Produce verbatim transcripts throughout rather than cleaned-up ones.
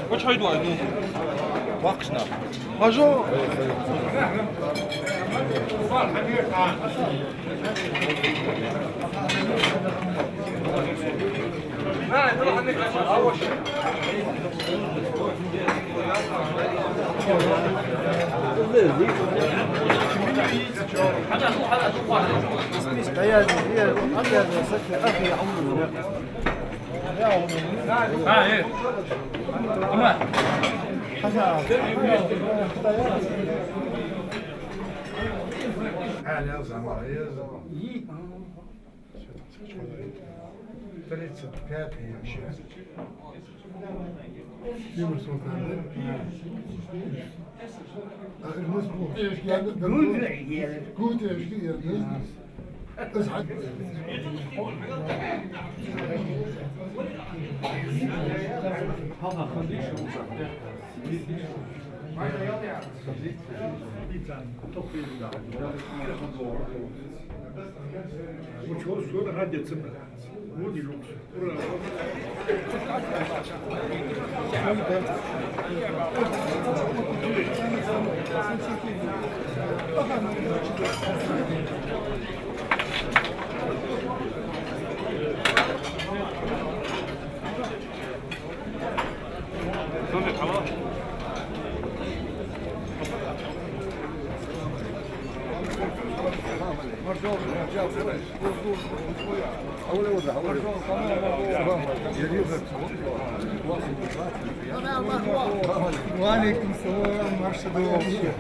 Кочхьой дуай, ну. Вакхашна. Хажо. Да я, я, я, я, я, я, я, я, я, я, я, Тридцать пятый вообще. Тимур Султан, да? А, Эрнест бу. Гутешки, Эрнест. Из хьад. وعليكم السلام، مرحبا.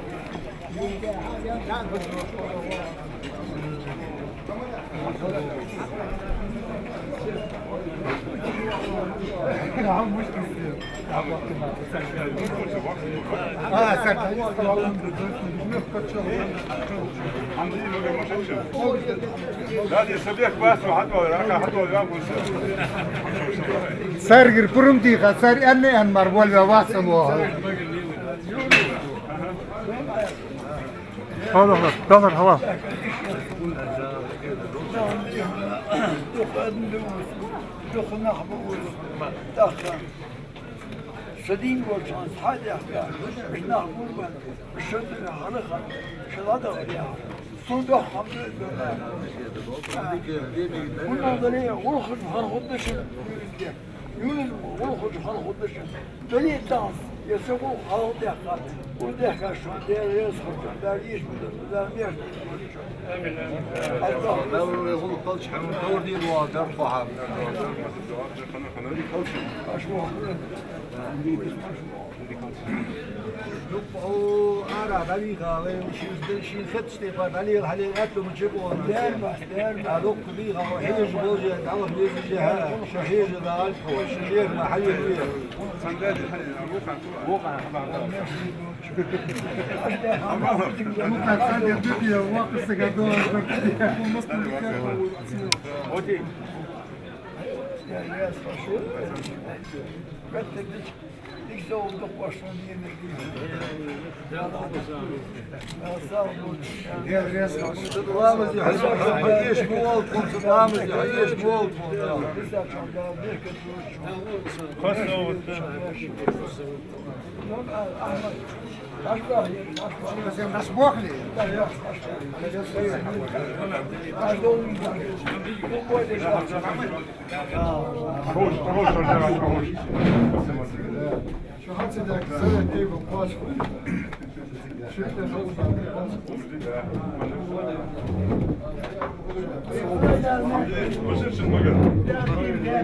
Царгара пурам дийха, цар аьнна-аьнна мара волаваь вац со. Хала, хала, далар, хала. Дукха адам ба укхаза, дукха нах ба укхаза. ТӀаккха са дийна волча хана цхьа а даьхка, уж нах гурбан, уж шоашта хьалха, шоаш ладувгӀар яхар. Сона доккха хӀама да из. ХӀана аьлча, гӀулакхаш хьахулаш, юртара гӀулакхаш хьахулаш. Дале а таханза, е са гӀулакх хьалха даьхка, уж даьхка шоана, Даьла раьза хилва, Дала ийша ма дарра, Дала маьрша дойла шо. Амин, амин. Аллахӏ. Мел гӀулакх хилча хьона товр дийр вала дар кхоха. Аш вахара. Дукха ара дӀавийха вай, ший, ший хеташ тӀа дӀалела хьале аьттув ма чу боху. Дерма, дерма. А дукха дийха вай, хьежа болча, дӀаваха везача, хьа, шо хьежа дагӀаш, шо лерма хьале ве. Окей. Ламаз хьаеш ма волва тхона, ламаз хьаеш ма волва тхона.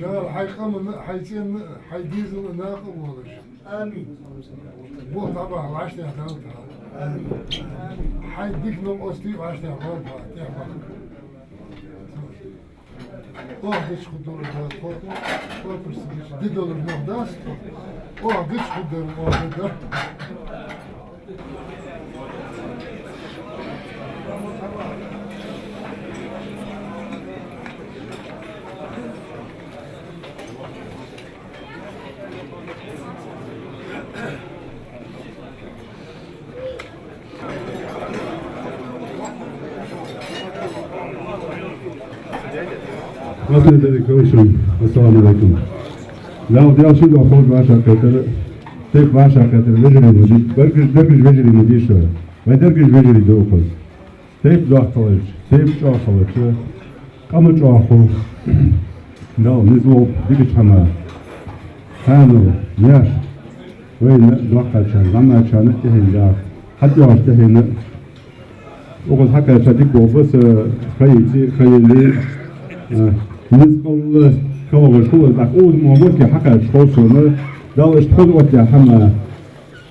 Дала хьай къаман, хьай цӀен, хьай дезала накъа волаш. Амин. Бо табах ваш тӀехьа далта. Амин. Хьай дика ном остий ваш тӀехьа балба, тӀехьа баха. Оаха дича худур да, корпус, корпус дича дидолур нах дац. Оаха дича худур, оаха да. Ассаламу алейкум. Дала, Дала шуна хоза вӀашагӀкхетар, тайпа вӀашагӀкхетар, вежарий ма дий, дерригаш, дерригаш вежарий ма дий шо. Вай дерригаш вежарий да укхаза. Тайпа доккха хилча, тайпа чӀоагӀа хилча, къам а чӀоагӀа хул. Дала низ лолба дикача хӀаман. Хьанал, яш, вайна доккхачарна, зӀамагӀчарна тӀехьенна даха. ХьатӀайоагӀаш тӀехьенна. Укхаза хьакхаьча дика болх ба са хайци, хайли, а, низ кӀалла хила гӀош хул аз, тӀаккха укхаза мо морки хьакхаьча хов сона, Дала иштта хоза оттаяь хӀама.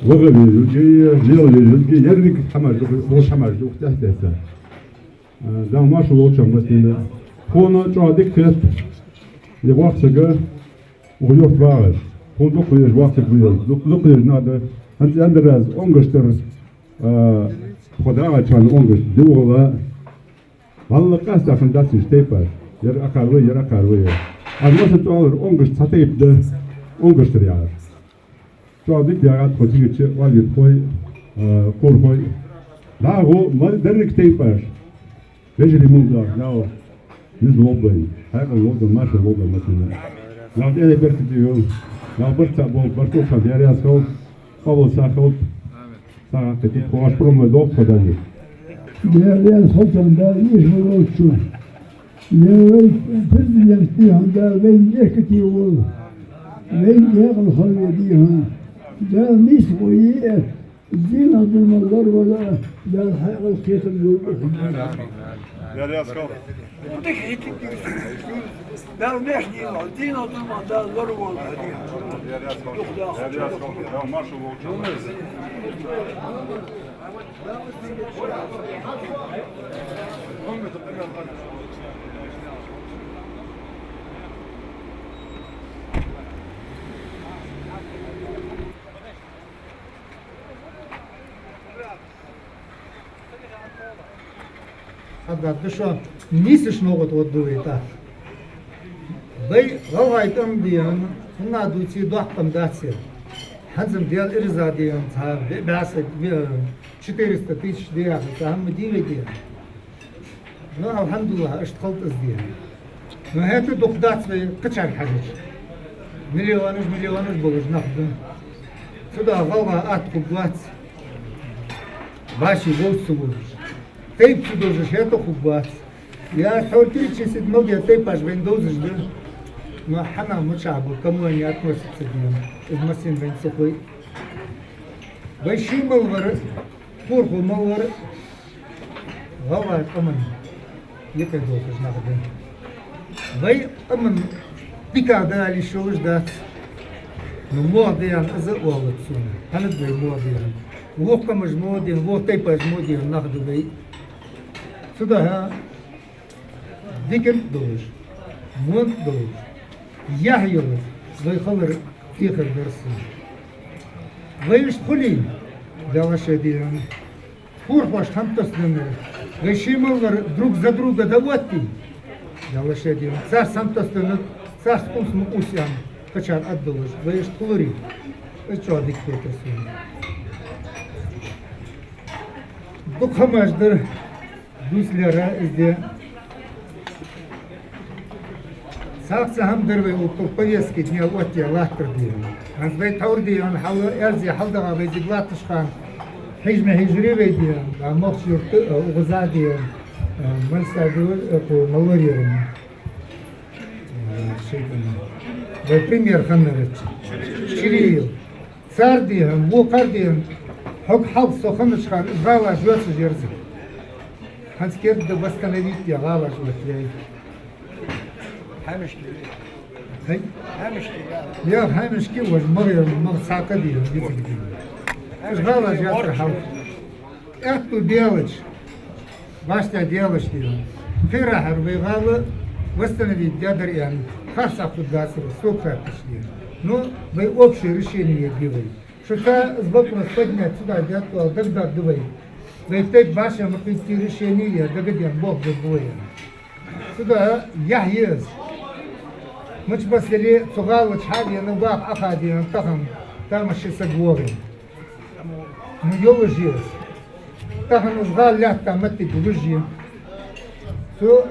ВагӀа везалга, лела везалга, еррига хӀамаш ду, вокх хӀамаш ду, тӀехьа-тӀехьа. Э, Дала маршо волча массанена. Тхона чӀоагӀа дика хет, е воккха саг, укх юрта вагӀаш. Тхона дукха везаш воккха саг ва из. Дукха, дукха везаш нах да. ХӀанз аьннадар аз, онгаш дар, э, тхо дагӀачарна онгаш, дувгӀала. Валла къаьстта хиннадац уж тайпаш. Ер акхар ва, ер акхар ва, ер. Аз масса цӀоалар, онгаш цхьа тайпа да, онгаш дар яхар. ЧӀоагӀа дика даьгӀад тхо цигача, оалвитхой, а, кхурхой. ДагӀо ма деррига тайпаш. Вежарий ма дий, дагӀо. Низ лолба вайна. Хьаькъал лолда, маршо волба массанена. Дала тӀехье беркате йойла. Дала барт цхьа болба, барт укхаза Даьла раьза хилва. Къоабал саг хилба. Сага кхетий, тхо оаш промой долх тхо дали. Даьла раьза хилва, Дала эшаволва шо. Е вай президент дий хьона, Дала вайна беркате йойла. Вайна декъала хила веза дий хьона. Дала нийсхо е, дина дума лоравала, Дала хьаькъал кхетам лолба. Дала маьш дийла, дина дума Дала лоравала. Дала маршо волча. Хьаббат, да шо нийсача новкъа тӀа гӀоргда вай тӀаккха. Вай гӀалгӀай къам дий хьона, хӀана дувций, доккха къам дац ер. ХӀанз-м Даьла ираз дий хьона, цхьа бе-, бӀаь саг, бе-, четыреста тысяч дий яхаш, цхьа хӀама дий вай дий хьона. Ну, алхьамдулиллахӀ, иштта хилда из дий хьона. Ну, хӀаьта дукха дац вай кхычарга хьежача. Миллионаш, миллионаш болаш нах да. Цудухьа гӀалгӀа атта хургвац. Башха вовза ца вовзаш. Тайпа ца довзаш хӀаьта хургвац. Я тхьовра перечислить мел даь тайпаш вайна довзаш да. Но хьанал мичахьа ба, к кому они относятся дий хьона, из массане вайна ца хой. Вай ший мел вар, кхурхо мел вар, гӀалгӀай къаман юкъе долхаш нах да. Вай къаман дикагӀа да ала йиш йолаш дац. Но муха да аьнна из а оалац сона. ХӀана да вай муха да аьнна? Вокх къамаш мо дий хьона, вокх тайпаш мо дий хьона нах да вай. Цудухьа дикан долаш, мо долаш, яхь йолаш вай хилар дехар дар сона. Вай иштта хуле, Даьла шоай дий хьона, кхурхошта хӀама тосденнар, вай ший мел вар друг за друга да оттий, Даьла шоай дий хьона, царца хӀама тосденнар, царца къувса ма къувса аьнна, кхычар а долаш, вай иштта хуларе, из чӀоагӀа дика хетар сона. Дукха хӀамаш дар, дувцалера из де. Акци хӀама дар вай укхул повестки дневой оттаяь латтар дийна. ХӀанз вай тхьовра дийна хьал, аьлча хьалдагӀа вай зиг латташ хана, хьежа ма хьежарий вай дийна, а мохча юрта, а, угӀаза дийна, а, Мансабиев, а, ку Малорьерам. А, шайтан. Вай премьер ханнарача. Чилиев. Цар дийна, вокхар дийна, хьога хьалха со ханнача хана из гӀалаш йоацаш яр из. ХӀанз керда восстановить я гӀалаш оттаяьй. Хьамишки. Хай? Хьамишки, я. Я, хьамишки, вож магӀа, магӀа цхьаккха дийна, дициг дийна. Из гӀалаш яцар хьалха. Аьттув баьлча, башта делаш дийна. Кхерахьара вай гӀала восстановить даьдар аьнна, харцахьа хургдацар, сога хаьттача дийна. Но вай общее решение я вай. Шуца из вопрос поднять цудухьа даьд оал, дагадоагӀа да вай. Вай тайпа башха ма кхийттий, решение я, дагадена болх бергба вай. Цудухьа яхь я из. Мича басале цу гӀала чу хьа а вена, ваха Ӏаха дийна тахан тамашийна саг воагӀа. Ну, йолаш я из. Тахан из гӀала лаьтта моттиг луш я. Цу, м,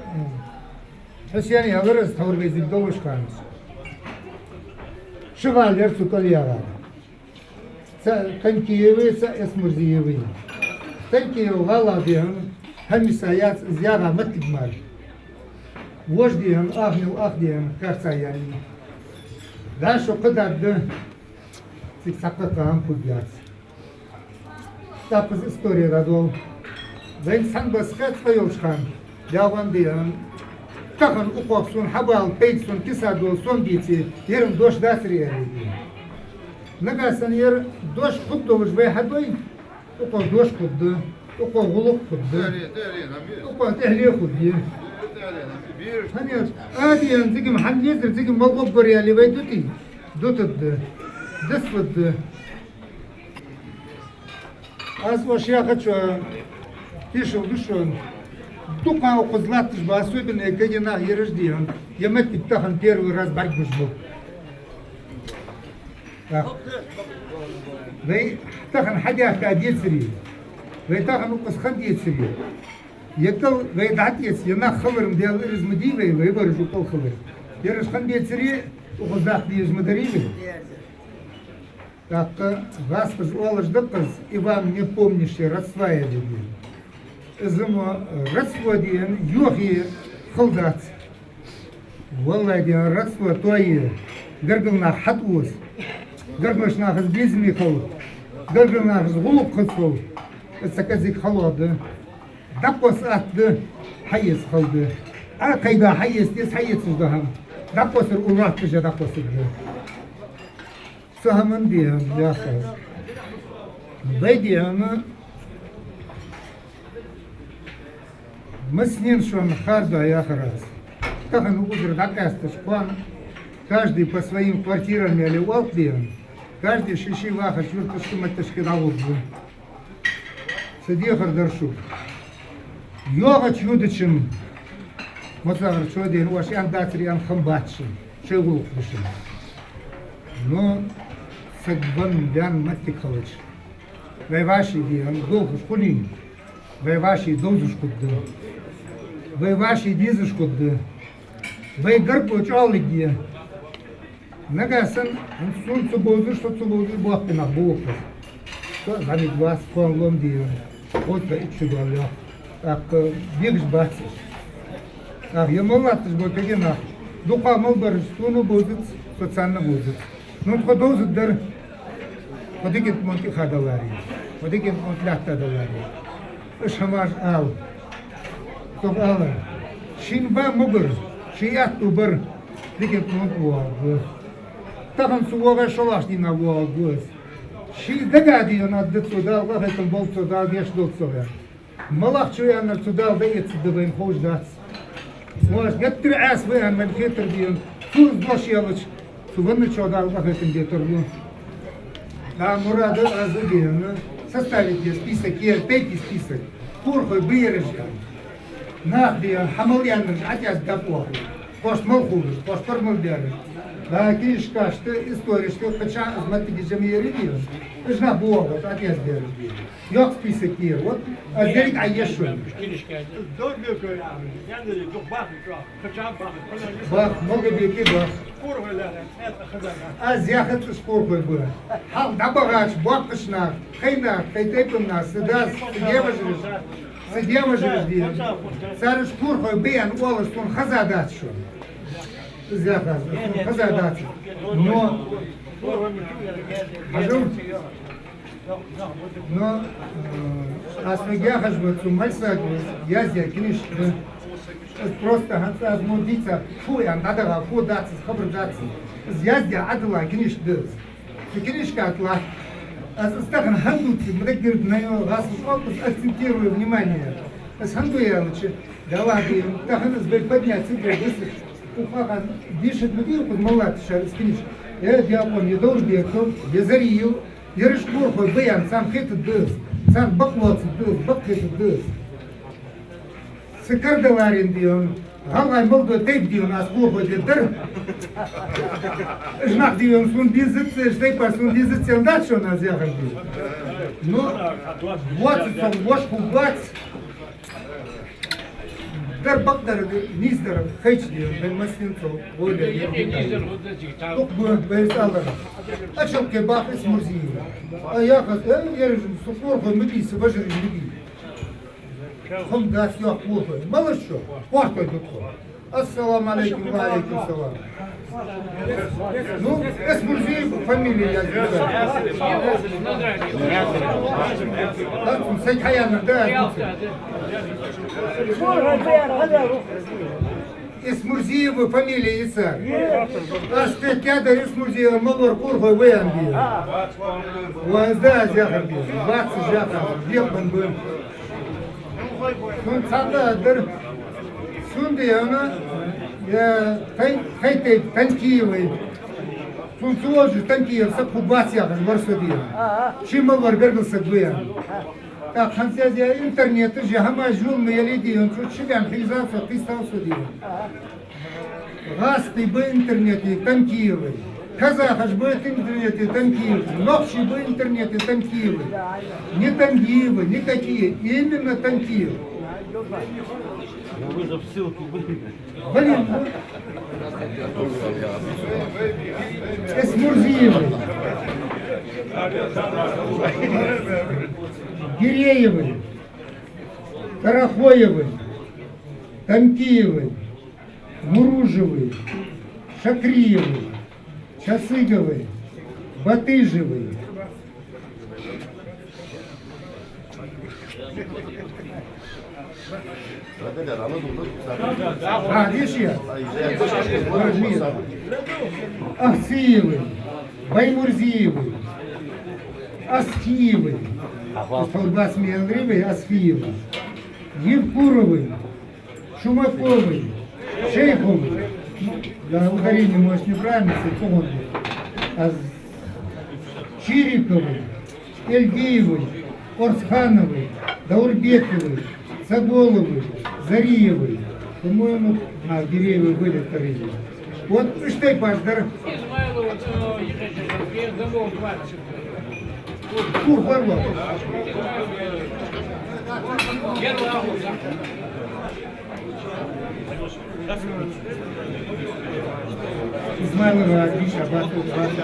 Хьусена ялар из тхьовра вай зиг долаш хана. Ши гӀала яр цу кӀал яьгӀа. Цаӏ Танкиевы, цаӏ Эсмурзиевы. Танкиев гӀала дийна, хьамиса яц из яьгӀа моттиг мара. Вож дийна, ахнил ах дийна, харца яьнна. ДӀа шо кхы даргда, цига цхьаккха хӀама хургьяц. ТӀаккха из истори дӀадоал. Вайна цхьан баса хецкъа йолча хана, дагӀан дийна. Тахан укхох сона хьабала пайда, сона киса дола сом деце, ер-м дош дацарий аьле дийна. Нагахьа санна ер дош хургдолаш вай хьадой, укхох дош хургда, укхох гӀулакх хургда, укхох тӀехьле хургья. ХӀана аьлча, а дийна цига-м хьан везар, цига-м мел гӀоргвар аьле вай дутий? Дутаргда. Дицлургда. Аз оаш яхачоа тешал да шоана. Дукха укхаза латташ ба, особенно кагий нах, ераш дийна, ер моттиг тахан первый раз бӀаргагуш ба. Так. Вай тахан хьадаьхка децаре, вай тахан укхаза хинна децаре, ер кӀал вай дӀатӀаэца, ер нах хилар-м Даьла ираз ма дий вай, вай бараш укхал хилар. Ераш хинна децаре, укхаза даккха дезаш ма дарий вай. ТӀаккха гӀазкхаша оалаш да-кх из: «И вам не помнишь родства», — аьле дийна. Из мо родство дийна йохае хала дац. Валлахӏи дийна родство тоае, гаргара нах хьатӀаоза. Гаргарча нахаца безаме хила, гаргарча нахаца гӀулакх хургхила, из цхьа кӀезига хало да. ДӀакхосса атта да, хьаэца хала да. Ӏа кхайда хьаэца деза, хьаэцаш да хӀама. ДӀакхоссар уллув латташ а дӀакхоссаргда. Цу хӀаман дийна яхар. Вай дийна массанена шоана хар да яхар аз. Тахан укхазара дӀакъаьстача кхоана, каждый по своим квартирам аьле оал-кх дийна, каждый ший-ший вахача юрташка, метташка дӀагӀоргва. Са дехар дар шуга. ЙоагӀача йодача-м, моцагӀарчо дийна, оаш аьнна дацаре аьнна хам бац шун, шоай гӀулакх ба шун. Но саг венна, ваьнна моттиг хилча, вай вӀаший дийна долхаш хулий, вай вӀаший довзаш хургда, вай вӀаший дезаш хургда, вай гаргало чӀоагӀлургья. Нагахьа санна, хӀанз сона ца бовзаш, со ца бовзаш, боккхий нах ба укхаза. Со зӀамига вац, тхона лом дийна, хоза итт шу доаллалехь. ТӀаккха бегаш бац уж. ТӀаккха ер мел латташ бола кагий нах, дукха мел бараш сона бовзац, со царна бовзац. Ну, тхо довзаргдар, тхо дикан тӀа мо тӀехьа даларе, тхо дикан тӀа мо лаьтта даларе. Уж хӀамаш ала. Цох ала: шийна ба могар, ший аьттув бар, дикан тӀа мо воагӀаргва. Тахан цу воагӀе, шоллагӀча дийнахьа воагӀаргва из. Ший дага дийна да цо, Дала къахетам болба цох, Дала гешт долда цох, аьнна. МалагӀчо аьннар цо Дала дӀаэцаргда вайна ховш дац. Вож геттара Ӏеса ва аьнна вайна хетар дийна, цо из дош аьлча, цу венначоа Дала къахетам бе тарлу. Да, мурад аз а дийна, составить де список, ер тайпа список. Курхой бийраш а, нах дийна, хьа мел аьннараш Ӏатес дӀаоахалу. Кхошт мел хулаш, кхошт пар мел бераш. Да, книжкашта, историшта, кхычахьа из моттиг жамаерий дий? Уж нах бу вахар, тӀаккха яздаьраш дий. Йоккха список дий. Вот, аз деррига Ӏоеш шоана. Бах, Малгобеке бах. Аз яхац уж корхой ба. Хьалха дӀабахача боккхийча наха, тхоай наха, тхоай тайпан наха, са дас, са даь-вежараш, са даь-вежараш дий. Цар уж корхой ба аьнна оалаш сона хезадац шоана. Из яхар, сона хезадац. Но, хьажал, но, э, аз хьога яхаш ва, цу Мальсагова яздаь книжка да. Из просто хӀанз аз мо дийца, фу аьнна дӀадахар, фу дац из, хабар дац из. Из яздаь Ӏадала книжка да из. Цу книжка тӀа латт. Аз из тахан хӀана дувц, ма даггара да, но гӀазкхий оал-кх из, акцентирую внимание. Аз хӀана ду аьлча, да ладно, тахан из вай поднять ца даьд, из укхаза дешаргда ма дий укхаза мел латташ шоана из книжка. Э, Дяхун, е Даурбеков, е Зариев, ераш корхой ба аьнна царна хетаргда из, царна бакъ лоацаргда из, бакъ хетаргда из. Са кардаларен дий, гӀалгӀай мел дола тайпа дий, аз корхой дергдар. Уж нах дий, сона дезац, уж тайпаш сона дезац аьнна дац шоана аз яхар дий. Ну, воацаш со воша хургвац. Дар бакъдар, нийсдар хайча дий, бен массанена цо гӀо даьд. Дукха ба вай цӀалара. Ачалкхе бах Эсмурзиева. А яхаш, э, ераш, со корхой ма дий, са вежарий ма дий. Хьона дац йоккха корхой. Малаш шо? Корхой да тхо. Ассаламу Ӏалайкум, ва Ӏалайкум салам. Ну, Эсмурзиева фамилия яздаьд. Дац, сай хьаяьннар да аз дувцар. Эсмурзиева фамилия я цар. Аз кхетадаьдар Эсмурзиева мел вар корхой ва аьнна дий. Ва из да аз яхар дий. Вац из яхар, декъан ба. Сона цхьаккха дар, сона дий, э, тхоай, тхоай тайпан Танкиевай. Сона ца вожаш Танкиев саг хургвац яхаш вар со дий. Ший мел вар гаргара саг ва аьнна. ТӀаккха хӀанз аз е интернета чу хӀама жула ма ялий дий, цу чу ваьнна хьийзав со, кхийстав со дий. ГӀазкхий ба интернете Танкиевай. Казахаш ба интернете Танкиевай. Нохчий ба интернете Танкиевай. Не Тангиева, не Татьяна, именно Танкиев. Вызов ссылки были. Блин, ну. Эсмурзиевы. Гиреевы. Карахоевы. Танкиевы. Муружевы, Шакриевы, Часыговы, Батыжевы. А, видишь, я? Ахсиевы, Баймурзиевы, Асхиевы, Асхиевы, Евкуровы, Чумаковы, Шейховы. Да, ударение, может, неправильно, если помню. А з-, Чириковы, Эльгиевы, Орсхановы, Даурбековы, Цаголовы, Зариевы. По-моему, а, Гиреевы были вторые. Вот, что и пождар. Кур, кур, кур. Измайлова Гриша, Бату, Бату.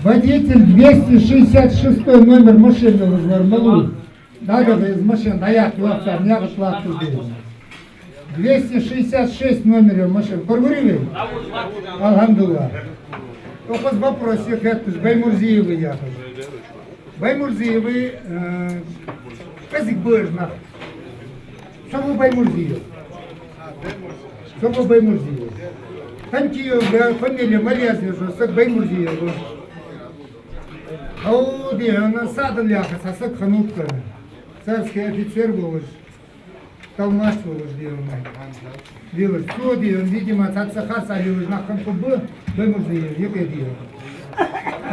Водитель, двести шестьдесят шестой номер машины, Владимир Малуев. Да, да, да, из машины, да, я, я, я, я, я, я. Двести шестьдесят шесть номер машины. Бургурий вай? Алхамдулиллах. Только вопрос я хетташ, Баймурзиевы яхаш. Баймурзиевы, э, кӀезига ба уж нах. Со ва Баймурзиев. Со ва Баймурзиев. Танкиев, да, фамилия мел яздаь, саг Баймурзиев. Хьо дий хьона, Саадал яхаш цхьа саг хиннав-кх. Царский офицер волаш, толмач волаш дий хьона. Лелаш, цо дий хьона, видимо, цхьацца харцахьа лелаш нах хинна хургба, Баймурзиев юкъе дий хьона.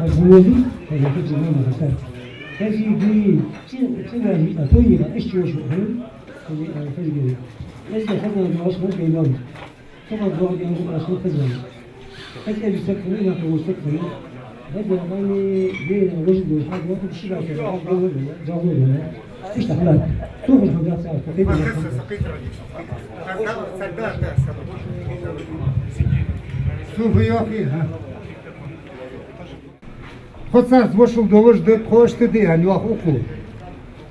хьажа хьо везий, хьажа хьо чу везий, хьажа. Хьажа гуй, ци-, цигара, а, тойира, ишчу вашу хьо, хьажа, а, хьажа гуй. Эс да хьажа, а, вашу хьо, хьажа. Цу ма догӀа, а, вашу хьо, хьажа. Хьажа, а, сакхана, нах, а, сакхана. Хьажа, а, ани, дера, важа, дера, хьажа, вот, ши гуй, хьажа, гуй, гуй, гуй. Иштта хьалат. Цу хьажа, хьажа, цу хьажа, хьажа. Цу хьажа, хьажа. Тхо царца вошал долаш да, тхо иштта да аьнна йоах укхо.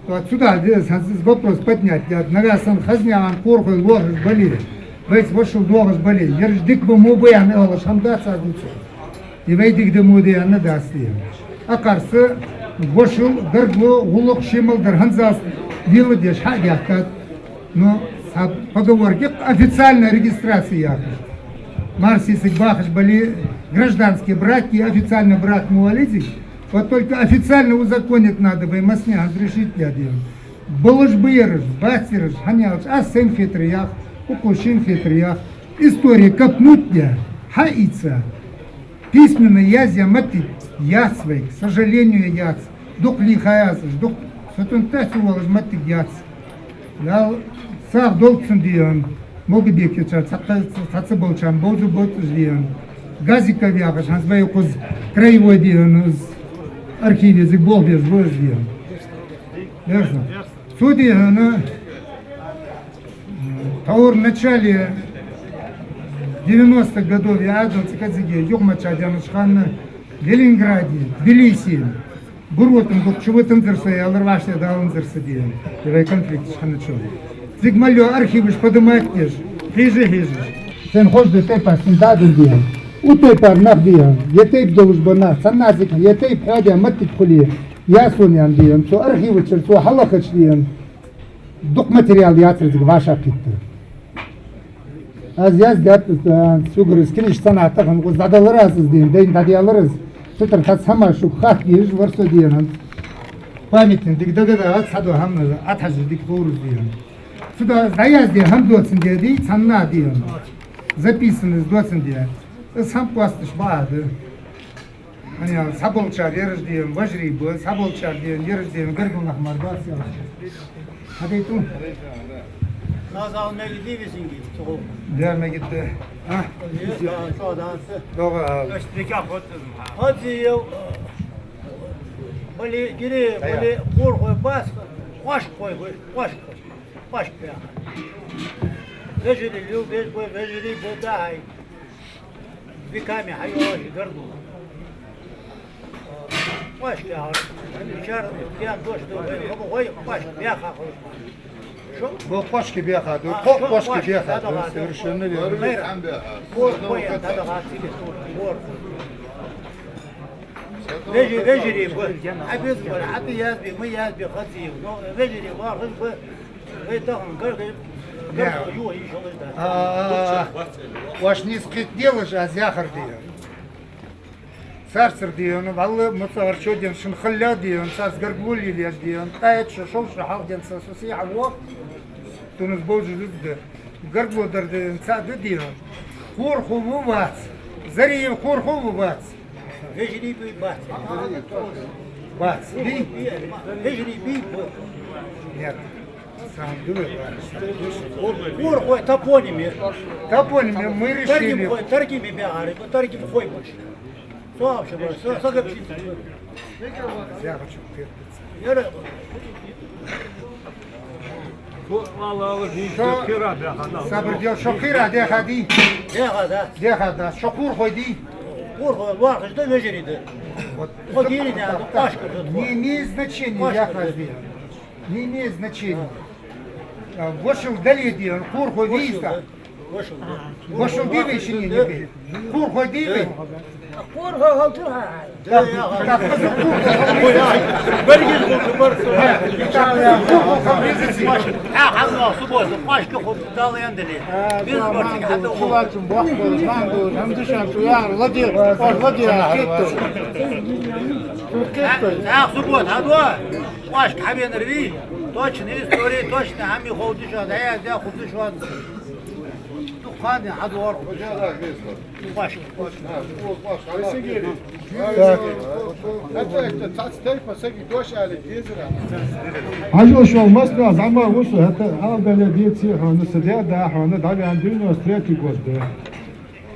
То цу тӀа деза хӀанз из вопрос поднять даьд. Нагахь санна хазнаькъан корхой лоархӀаш бале, вайца вошал доагӀаш бале, ераш дика ба мо ба аьнна оалаш хӀама дац аз дувцар. И вай дика да мо да аьнна дац дийна. Акхарца вошал, гаргало, гӀулакх, ший мел дар хӀанзалц леладеш хьа а даьхкад. Ну, цхьа поговорка я официальная регистрация яхаш. Марсийсаг бахаш бале, гражданский брак и официальный брак мо вализи. Вот только официально узаконить надо, вай массане хӀанз решить даьд. Болаш ба ераш, бац ераш, хӀана аьлча аз сайна хетарах, укхо шийна хетарах, истори копнуть даь, хьаийца. Письменно язъяь моттиг яц вай, к сожалению, яц. Дукха лийхай аз уж, дукха сатунтац волаш моттиг яц. Дала сагӀа долда цун дийна, Малгобекечар цхьа, цхьа ца болчарна бовза боццаш дийна. Газиков яхаш хӀанз вай укхаза краевой дийна, из архиве зиг болх беш ба из дийна. Ясно? Цу дийна, тхьовра начале девяностых годов я Ӏадал цӀи кӀезига юхамача деннача хана Ленинграде, Тбилисе, Гуротам дукха чувитанзар со, аьлар, вӀаштӀехьадаланзар са дийна. Е вай конфликташ хиннача. Цига мел йола архиваш поднимать деш, хьежа, хьежа. Сайна хоза да тайпаш цун дӀа а даь дийна. Укх тайпара нах дийна. Е тайпа долаш ба нах, цхьанне цига, е тайпа хьадаь моттиг хуле, ясонен дийна. Цу архивашкара цо хьалахача дийна. Дукха материал яцар цига вӀашагӀкхийтта. Аз яздаьд, а, цугара из книжка цхьаннахьа тахан укхаза дӀадалар аз из дийна, дайна дӀадаьлар из. Цу тӀара цхьацца хӀамаш шуга хатта дезаш вар со дийна. Памятник дика дагадоагӀа, цхьадола хӀама Ӏохьажа дика ховр из дийна. Цу тӀа аз дӀаяздаь хӀама доацандаь дий, цхьаннахьа дийна. Записанный из доацандаь. Из хӀама кхоасташ бакъахьа да. Аьнна, цхьаболчар ераш дийна вежарий ба, цхьаболчар дийна ераш дийна гаргара нах мара бац аьлча. Хьадайту? Хазал мегаргдий висинги, цу гӀулакха? Дер мегаргда. А? Е, да, чо дац? ДогӀа ала. Хазиев, бале, Гиреев, бале, Корхой, Басков, Кошкой, Кошкой, Кошкой. Вежарий лил деш ба, вежарий ба дахьай. Веками хьайоагӀаш гаргало. Кошка яхар. Шар я дош да вай, хӀама вай Кошка баьха хулаш. Шо? Бо Кошка баьха да, а, кхо шо Кошка Кошка баьха да, да, да, совершенно верно. Мэр. Бо, бо, я, да, да, да, циле, бо. Вежи-, вежарий ба. Хьабиз ба, хьата язби, ма язби, хазиев. Но вежарий вахаш ба. Вай тахан гаргара, гаргара юха йиш йолаш дац. А, а, а. Вай нийса кхетаделаш аз яхар дийна. Царцара дийна, валла, муцагӀар чо дийна, шун хала дийна, царца гаргало лелаеш дийна, ткъаь итт шу, шовзткъа шу хьалха денз са со сихьа воагӀа, тунус бовзаш луз да. Гаргало дар дийна, цаӀ да дийна. Корхо ва вац. Зариев Корхо ва вац. Вежарий бий бац. Бац. Бий? Вежарий бий ба. Нет. Сам дуле бац. Корхой топоним я. Топоним я, мы решили. Таргимхой, таргим я бяхар, таргимхой больше. Со вообще, со, со как чисто. Я хочу. Яра. Шо, сабар де, шо кхера дехади? Дехада. Дехада. Шо кхурхой дий? Кхурхой, вахаш да, вежарий да. Вот. Кхо дийри да, кхашка да. Не имеет значения, я хазди. Не имеет значения. А, вошел даледи, кхурхой виста. Вошел, да. Вошел дивей шине не бей. Кхурхой дивей. Кхурхой халтур хьа. Да, я халтур. Берген халтур бар. Кхурхой халтур. А, хаза, суббота, кхашка хо Дала яндали. Без борцинг хата. Шулачун бохбол, мандур, хамзишан, шуяр, лади, ор, лади, китто. Китто. А, суббота, хадо. Кхашка хьавенар вий? Точно история, точно хьами ховдуш, да, я, я, ховдуш. Дукха хана хьадор. Кхашка. Так. Хьажал шо, масса зӀамига ва со, хӀаьта ала дале деций хьона, са даь-да хьона, дӀаваьнна девяносто третий год да.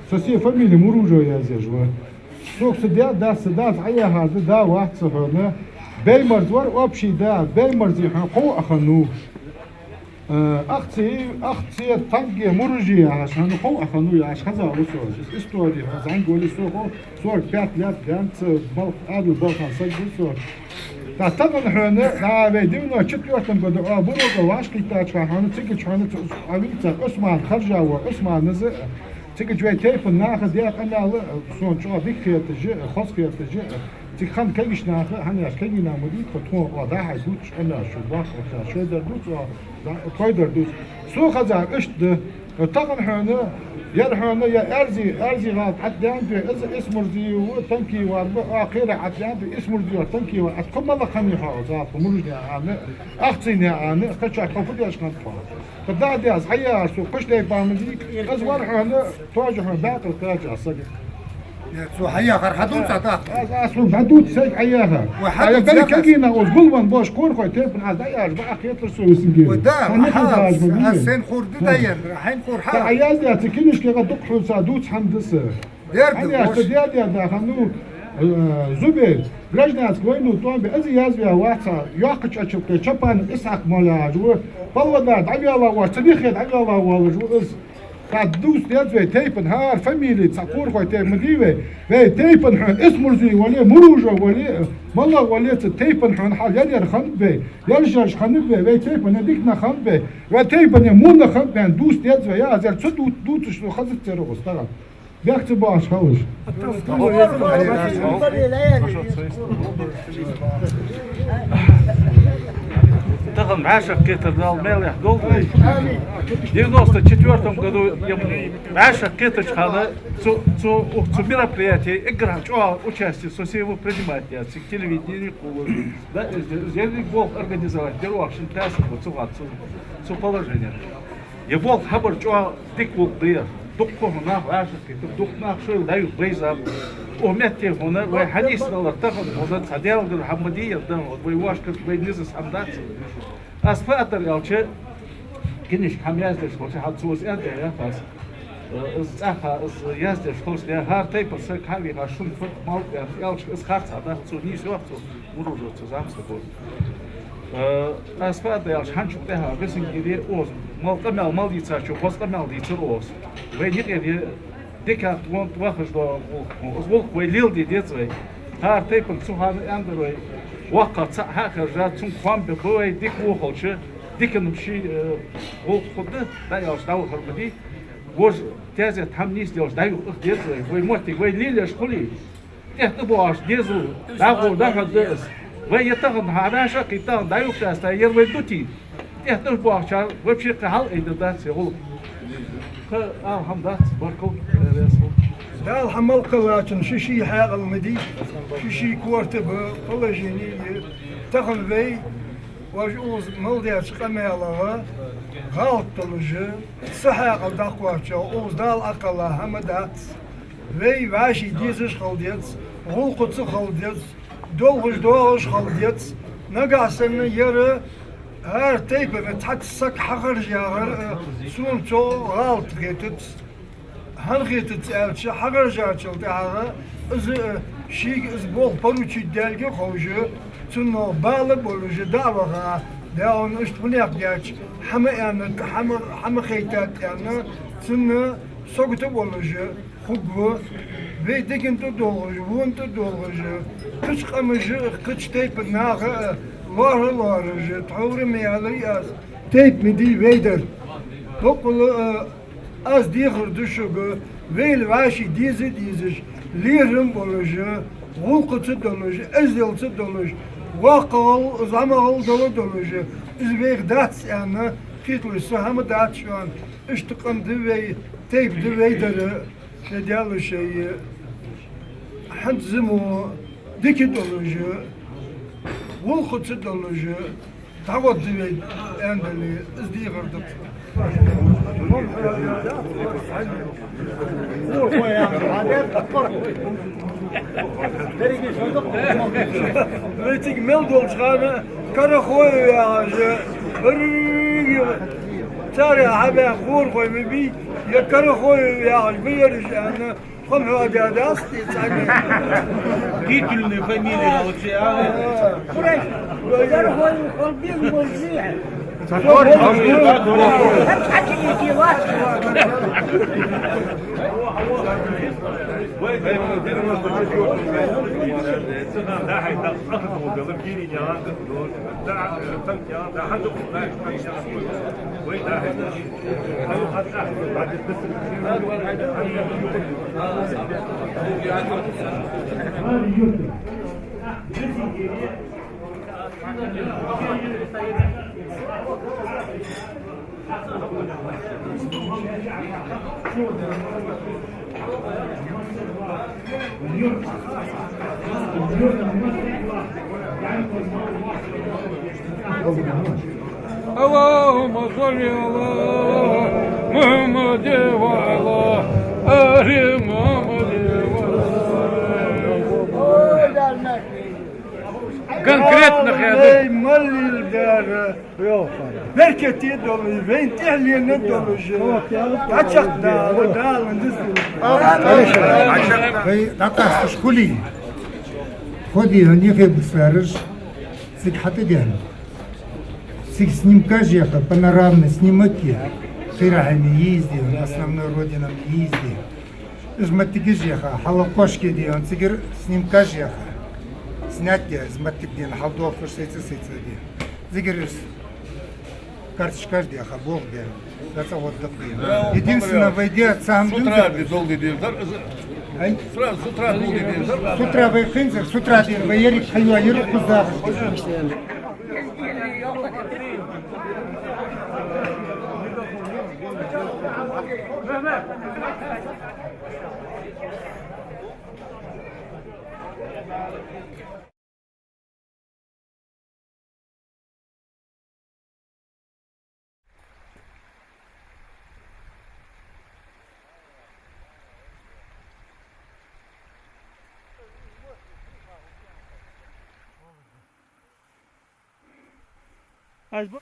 Со се фамили Муружов язъеш ва. Сога са даь-да, са дас Ӏаяхьар да, да вац са хьона. Беймарза вар общий да, Беймарзе хьона кхов а хиннав. Э, ахци, ахци танге Муружи яхаш, хьона кхов а хиннав яхаш, хаза ва со. Истори хьона зӀамига вале со хов, сорок пять лет даьнна, ца балх-, Ӏаьдал балха саг ва со. Та тахан хьона, да, вай девяносто четвёртом году, а, Бурога вӀашагӀкхийттача хана, цига хьона ца, а, вийца Ӏусман, Харжа вола Ӏусман из, цига вай тайпан наха даь къамаьл, сона чӀоагӀа дика хеташ, хоза хеташ, цига хинна кагийча наха, хӀана аьлча кагий нах ма дий тхо, тхона оаха дӀа-хьа дувцаш къамаьл шу, бакъ оаха шоай дар дувц, оаха тхоай дар дувц. Со хазар иштта да. Тахан хьона, яр хьона, я Аьрзи, Аьрзи гӀалат Ӏаддаьннад вай, из Исмурзиев ва, Танкиев вар ба, а кхера Ӏаддаьннад вай, Исмурзиев, Танкиев вар. Аз кхо мала хиннай хьо, зӀамига, Муружи яхаш, ахци яхаш, кхачар тхо фу деш хиннад тхо. Кхы дӀа а деза, хьаяхар со, кхаш тайпан ма дий, из вар хьона, тоже хьона баьккхар кхача сага. Е, цо хьаяхар хьадувца тӀаккха? Аз, аз хьона хьадувц сайга хьаяхар. Ой, хьадувц. Ай, бери яхар. Кагий нах оз гулван бош кхурхой тайпан аз дӀаяхаш ба, а кхетар со висингера. Ой, да, хьа, аз, аз сен хурда да яр, хьайн хур хьа. Та а яздаь, ца кинишкега дукха хьоца дувц хьамдаса. Дер да, хьаяхар вош. Ца дядя да хьану, э, Зубер, гражданский войну тӀом бе, аз язвя ваца, йоккхача ачалкхе, Чапан Исхьакъ мола яхаш ва, Павлодар дӀавелла вош, ца дихе дӀавелла волаш ва из. Та дувц деза вай тайпан хӀара фамили, цхьа кхурхой тайпа ма дий вай. Вай тайпан хьона Исмурзиев вале, Муружов вале, мала вале, цу тайпан хьона хьал яр-яр хиннад вай, яржаш хиннад вай, вай тайпан дика нах хиннад вай, вай тайпан во нах хиннад вай, дувц деза вай, я аз яр цу ду-, дувцаш со хаза церагӀа стагӀа. Бехк ца боагӀаш хилалаш. Тахан вӀашагӀкхетар Дала мел яхь долда вай. Девяносто четвёртом году я вӀашагӀкхетача хана цу, цу, цу мероприятие эггара чӀоагӀа участие со сего принимать яь, цига телевидение кхувла. Да, из, из ерриг болх организовать дир оаха, шин тасар ба цу гӀад, цу, цу положение. Е болх хабар чӀоагӀа дика гӀулакх да ер. Дукха хьона нах вӀашагӀкхийтар, дукха нах шоайла дӀаювха байзаб. Укх метте хьона вай хьанийсдалар тахан хьона цхьа Даьлагара хӀама ма дий ер да, вай вӀашкаш, вай низас хӀама дац. Аз фу аргдар аьлча, кинишка хӀама яздеш хилча, хьал цо из аьннад яхаш. Э, из цӀаьхха, из яздеш хилча, хӀара тайпан саг хьавийхача, шун фу малкъ яр аьлча, из харцахьа дац, цо нийса йоах цо. Муружов цу замса бо. Э, аз фу аргда аьлча, хӀанзчул тӀехьагӀа висингере оз мел къамаьл мел дийцачо хоза къамаьл дийцар оз. Вай никъере дика тхона тӀа вахаш дола гӀулакх, гӀулакх вай леладе деза вай. ХӀара тайпан цу хана аьннадар вай. ВоккхагӀа цхьаъ хьахержа, цунга хоам бе ба вай, дика во хилча, диканна ший, э, гӀулакх хургда, дӀа аьлча дӀавахар ма дий. Вож тезет хӀама нийсделча дӀаювха деза вай. Вай моттиг вай лелаеш хуле. ТӀехьа тӀабоагӀаш дезал, дӀахо даха да из. Вай е тахан хьа вӀашагӀкхийтта, тахан дӀаювхаш дац, ер вай дутий. ТӀехьа тӀабоагӀачар вообще кхы хьалайна дац е гӀулакх. Кхы ала хӀама дац, баркал, Дала хьа малкхалачун ший-ший хьаькъал ма дий, ший-ший корта ба, положение я. Тахан вай, вож укхаза мел даьча къамаьлагӀа гӀалат долаш, са хьаькъал дӀакхоаччалца укхаза Дала Ӏокхелла хӀама дац. Вай вӀаший дезаш хила деза, гӀулакхаца хила деза, долхаш доагӀаш хила деза. Нагахь санна ер хӀара тайпан цхьацца саг хьахержа яхар, э, сона цо гӀалат хетац. ХӀана хетац аьлча, хьахержачул тӀехьагӀа из, э, Шийга из болх поручить даьлга ховш, цунна бала болаш дӀа а ваха, даьгӀан иштта хӀунех деча, хӀама аьнна, хӀама, хӀама хайтад аьнна, цунна сагота болаш хургва, вай дикан тӀа долаш, вон тӀа долаш, кхыча къамаша, кхыча тайпан наха а лоархӀа лоархӀаш, тхьовра ма аьлар аз, тайпа ма дий вай дар. Боккъала а, аз дехар ду шуга, вай вӀаший деза дезаш, лерхӀам болаш, гӀулакхаца долаш, эзделца долаш, воккхагӀал, зӀамагӀал дала долаш, из вайх дац аьнна, кхеталуш са хӀама дац шоана, иштта къам да вай, тайпа да вай дар, шоай Даьла шоай, хӀанз зама дика долаш, гӀулакхаца долаш, дӀагӀоргда вай, аьнна дале, из дехар да. Вай цига мел долча хана Карахоев яхаш, беррига царех хьабаьхка хурхой ма бий, е Карахоев яхаш ба ераш аьнна, Хьо ма хьо а даьдаст, и цхьанне. Титульная фамилия вообще, а? Курай, Дархой Халбин Мурзиев. Сатор Мурзиев. Хьачи ити вач. اللهم صل على محمد وعلى آل محمد وسلم. Конкретно хьеда. Эй, маллил дара. Беркате долаш, вайна тӀехьленна долаш, дӀачакхдала, Дала низ лулба. Вай дӀакъасташ хулий. Ходи, хьона юхе бусараш, цига хьатӀадена. Цига снимкаш яха, панорамный снимок я. Кхера хьайна ездил, основной родинам ездил. Из моттигаш яха, хьалкхошке дий, он цигара снимкаш яха. Снять де, из моттиг дий, хьалдолхаш сайца-сайца дий. Цигара из карточкаш дий, ха, бог де. Даца вот дак дий. Единственное, вай де, сам С утра дунзар. Ди долги дир дар, из Ай? Сразу с утра долги дир дар. С утра вай хинзар, с утра дир, вай ерик хайва, ерик кузда. Аз бо-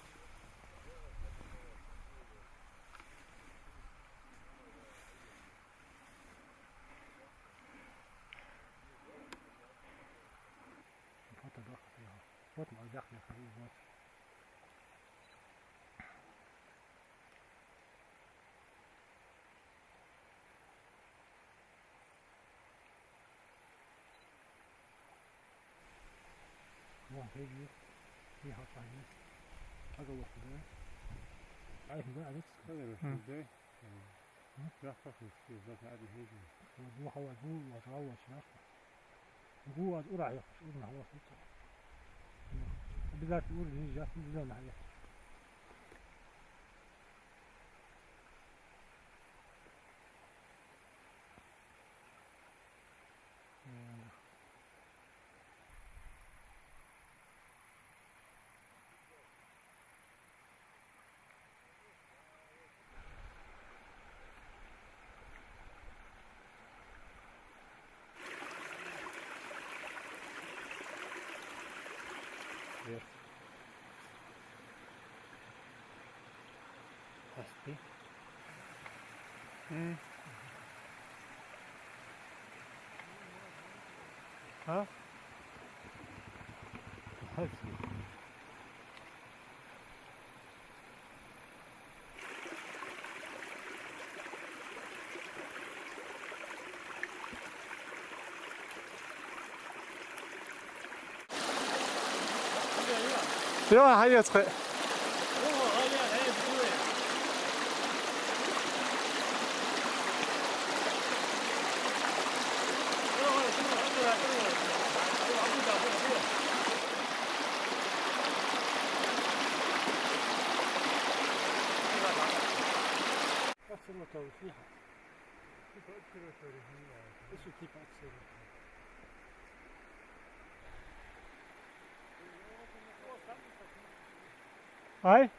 Вот он, да, вот он, да, вот. Вон хӀеги, хӀе хьалчахьи. Ага вахта да. Ай, да, а ведь. Хм. М? Яхтах, из даже один хӀеги. Вот, ну, хавай, гу, вот, а вот, яхтах. Гу, вот, ура, яхтах, ура, вот, это. Обязательно ура, не яхтах, не знаю, яхтах. Аспи. М. А? Йо, хьаэца кхы. Ай?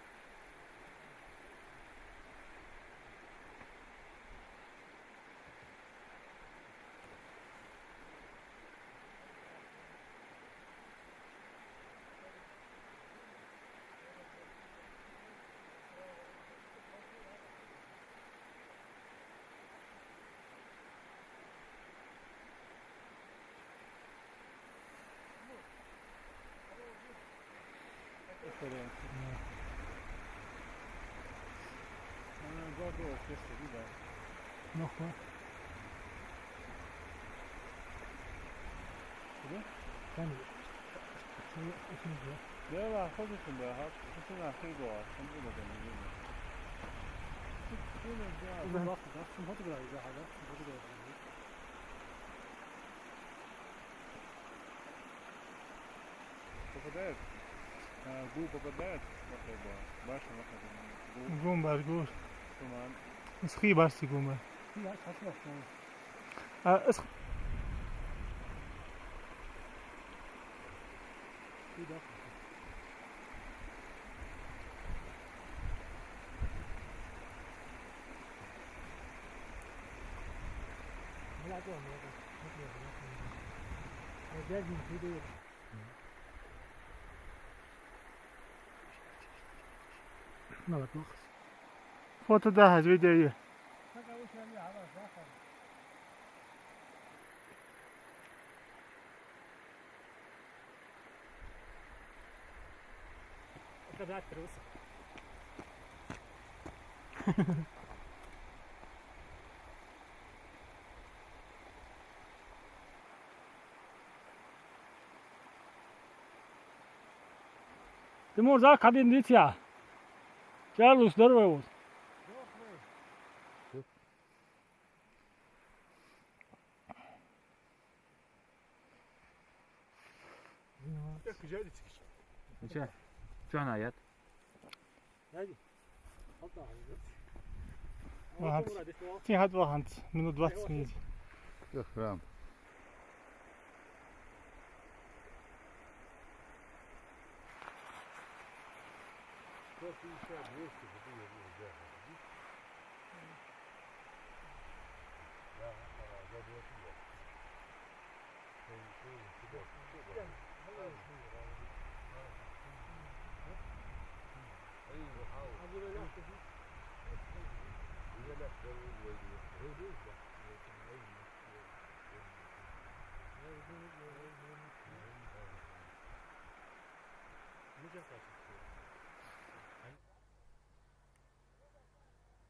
Нохуй. Куда? Там. Шо, шо, шо. Да, да, ходит сюда, ага. Ты сюда, ты го, а, там было, там было. Ты, ты, да, да, да, да, смотри, да, да, да, смотри, да. Попадает? А, гул попадает? Вот это. Башня, вот это. Гул. Гум бар, гул. Туман. Исхи бар, си гум бар. А, исх- Фото дӀахьажа, видео е. Тимур, зак хьадийна диций? Чарлу, здоровый вуз. Ничего. Чё она ед? Тихо, два хант, минут двадцать минут. Всё, храм.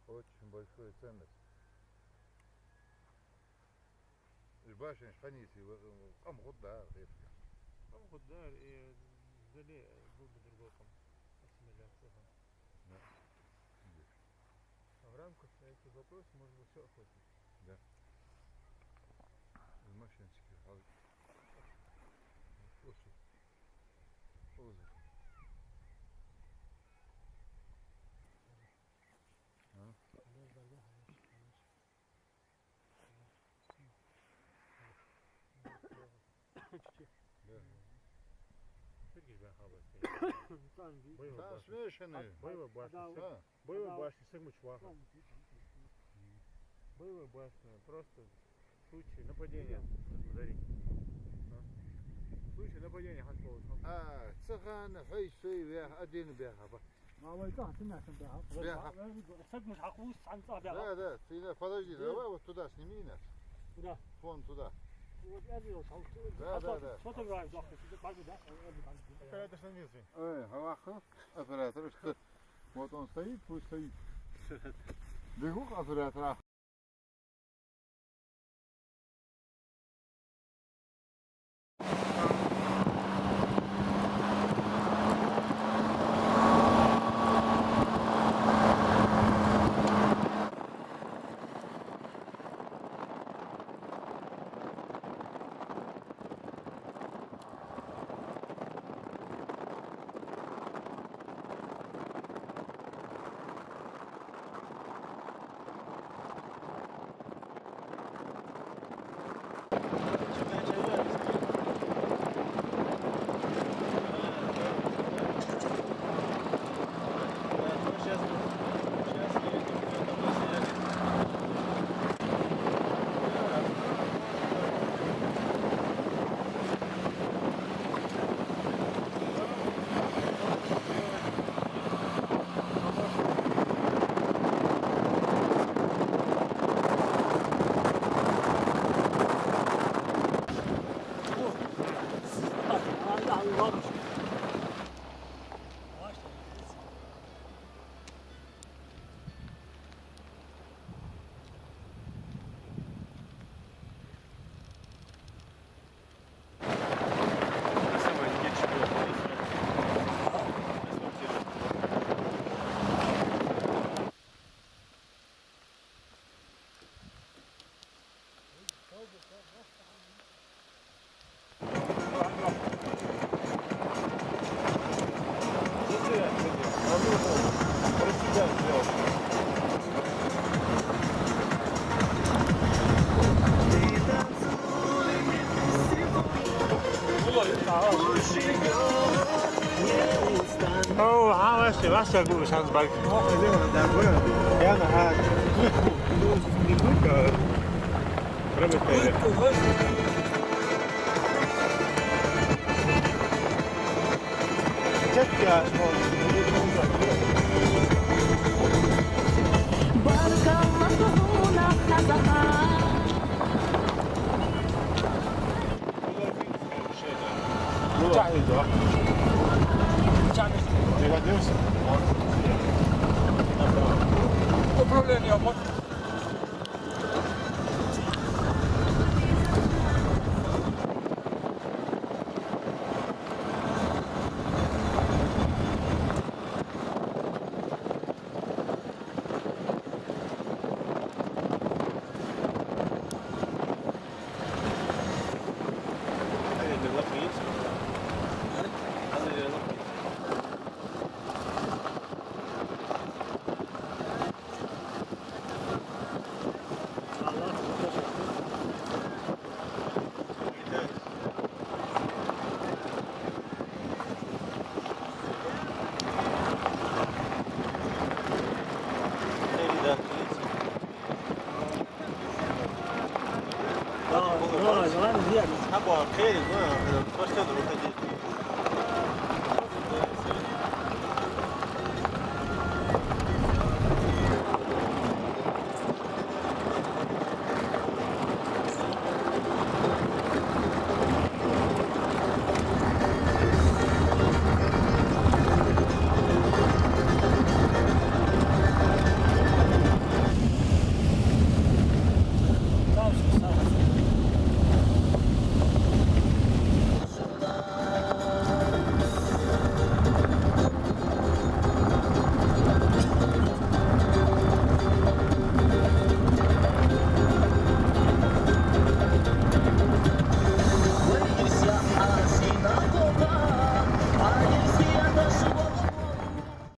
Очень большую ценность. Уж башенаш хьанийсий, къам хургдар, хетаргахьа. Къам хургдар, и зале был бы другой къам, ассимиляция хинна. Да. Видишь? А в рамках этих вопросов можно было всё охватить. Да. Из машинчики хьал-, оцу. Оза. А? Да. Там смешанные. Боевой башня. Да. Боевой башня, сагмач ваха. Боевой башня, просто в случае нападения ударить. А? В случае нападения хьан полос. А, цу хана хьай сой вех, один беха, ба. А вай тӀа хьан цу мехкан беха? Беха. Сагмач хьакхувс, хьан цӀа беха. Да, да, ты на-, подожди, давай вот туда сними нас. Куда? Вон туда. Да, да, да. Оператор, что не звонит? Ой, а ваху, оператор, что? Вот он стоит, пусть стоит. Бегу к оператору. О, а, вообще, вообще, гу, шанс баг. Я на, а, не только. Управление.